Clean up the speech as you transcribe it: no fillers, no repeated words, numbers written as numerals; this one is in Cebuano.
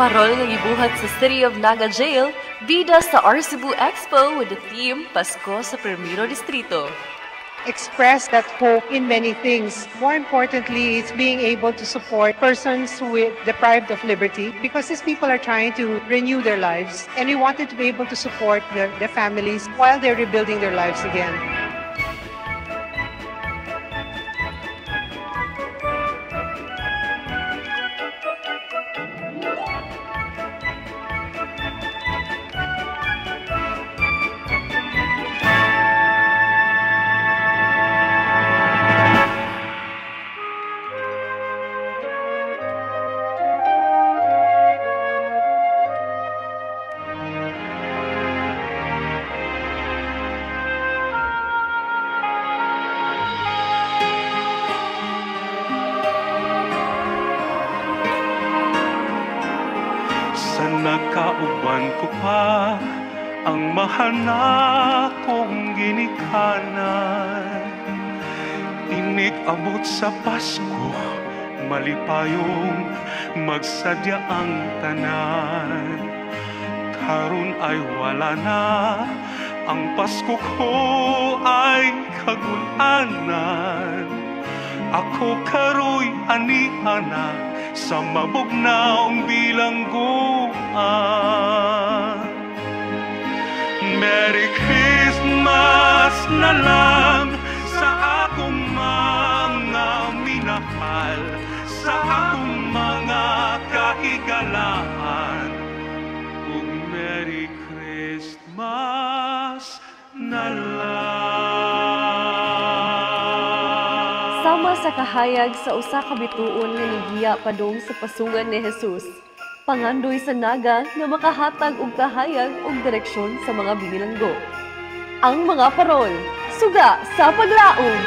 Parol nga gibuhat sa City of Naga Jail, bida sa Our Cebu Expo with the theme Pasko sa Primero Distrito. Express that hope in many things. More importantly, it's being able to support persons with deprived of liberty because these people are trying to renew their lives, and we wanted to be able to support their families while they're rebuilding their lives again. Nakauban ko pa ang mahal na kong ginikanan. Inig-abot sa Pasko, malipayong magsadya ang tanan. Karon ay wala na, ang Pasko ko ay kagulanan. Ako karoy ani-ana sa mabugnaong bilangguan. Merry Christmas na lang sa akong mga minahal, sa akong mga kahigalaan. Ug Merry Christmas na lang. Sama sa kahayag sa usa ka bituon nga nigiya padung sa pasungan ni Jesus. Pangandoy sa Naga nga makahatag og kahayag ug direksyon sa mga binilanggo. Ang mga parol, suga sa paglaom.